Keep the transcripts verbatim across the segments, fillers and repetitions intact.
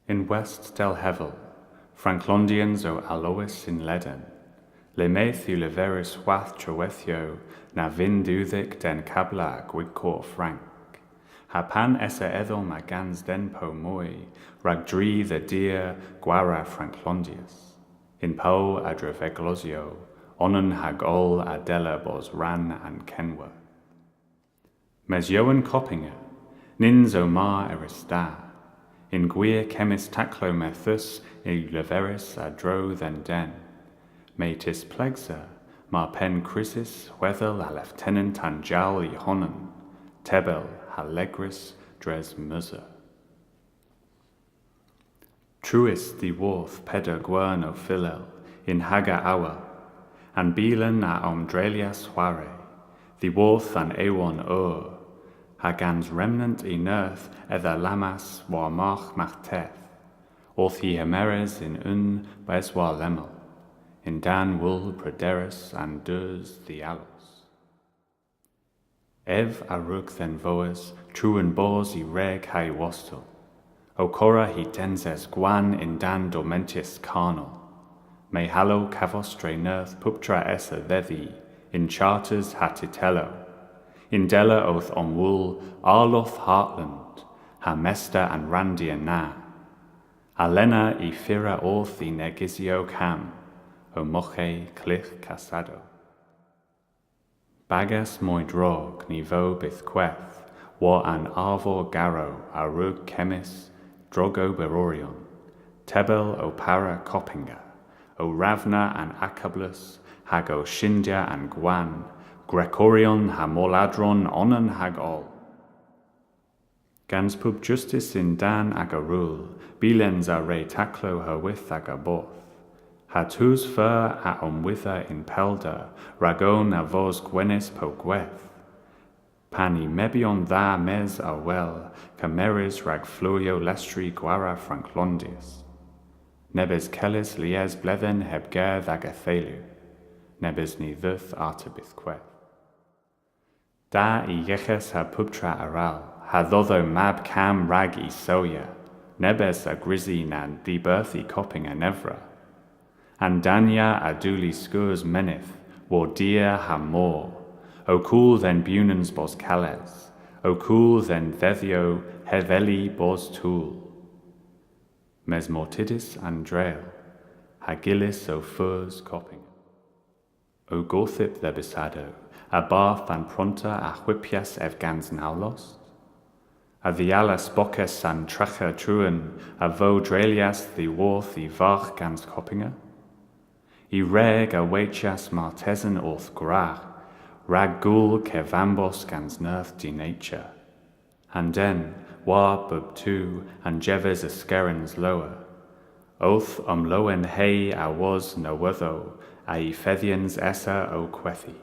Yn west dell hevel, Franklondyans o alowys yn leden, le mayth yw leverys hwath treweythyow na vynn dewdhek den kabla a gwigkor frank. Ha pan esa edhom a gans den po moy, rag dri dhe dir gwara Franklondys, yn pow a dreveglosyow, onan hag oll a della bos rann an kenwerth. Mes Jowan Koppinger, nyns o mar erys da, yn gwir kemmys taklow methus yw leverys a-dro dhe'n den. May tisplegsa, mar penn krysys hwedhel a leftenant an jowl y honan, tebel ha legrys dres Meuse. Truys dhiworth peder gwern o filel yn hager awel, an bilen a omdreylyas hware, dhiworth an ewon eur, ha gans remnant y nerth edha lammas war margh maghteth, orth hy hemeres yn unn bes war lemmel, yn-dann wool prederus an dus dhiallos. Ev a wrug dhe'n voes truan bos y wreg ha'y wostel, ow korra hy denses gwann yn-dann dormentys karnal. May hallo kavos dre nerth puptra esa dhedhi yn charters ha titellow, yndella owth omwool Arlodh Hartland ha mester an ranndir na. Alena y furva orth y negysyow kamm, ow moghe klich kasadow. Bagas moy drog ny vo bythkweth war an arvor garow a wrug kemmys drogoberoryon, tebel ow para Koppinger, ow ravna an akablus hag ow shyndya an gwann, grekoryon ha morladron onan hag oll. Gans pub justis yn-dann aga rul, bilens a wre taklow herwydh aga bodh. Ha tus fur a omwidha yn pellder ragon a vos gwenys po gweth. Pan y mebyon dha mes a wel kemerys rag flewyow lestri gwara Franklondys. Nebes kellys lies bledhen heb ger dh'aga theylu. Nebes ny dheuth arta bythkweth. Da y yeghes ha puptra arall, ha dhodho mab kamm rag y sawya, nebes a grysi na dhiberthi Koppinger nevra. An danya a dewlis skeus menydh, war dir ha mor, ow kul dhe'n bewnans bos kales, ow kul dhe'n dhedhyow heveli bos toul. Mes mortidhys an dreylya, ha gyllys ow feus Koppinger. Ow gorthyp dhe bysadow, a-barth an pronter a hwypyas ev gans nawlost? A dhialas bokes an tregher truan a vo dreylyas dhiworth y vargh gans Koppinger? Y wreg a waytyas martesen orth gwragh, rag gul kevambos gans nerth dennatur. An den, war bub tu an jeves eskerens lowr, owth omlowenhe awos nowodhow a'y fedhyans esa ow kwedhi.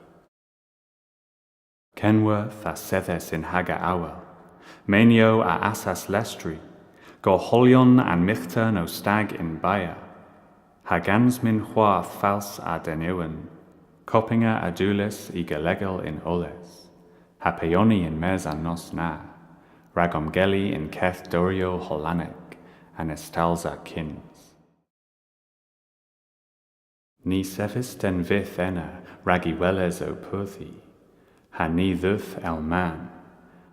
Kenwerth a sedhes yn hager awel, menyow a asas lestri, gorholyon an myghtern ow stag yn bayer, ha gans myn hwarth fals a den ewen, Koppinger a dewlis y gelegel yn oles, ha peyoni yn-mes an nos na, rag omgelli yn keth doryow Hollanek an estalsa kyns. Ny sevis den vyth ena rag y weles ow perthi, ha ny dheuth el mann,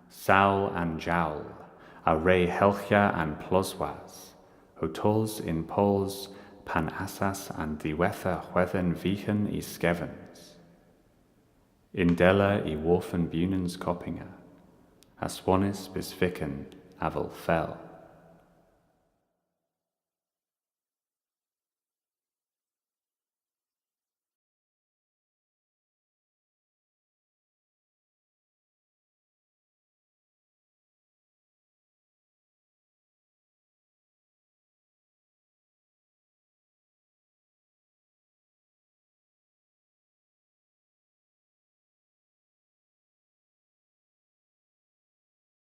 sawl an jowl, a wre helghya an ploswas, ow tos yn pols pan asas an diwettha hwedhen vyghan y skevens. Yndella y hwarfen bewnans Koppinger, aswonnys bys vykken avel fell.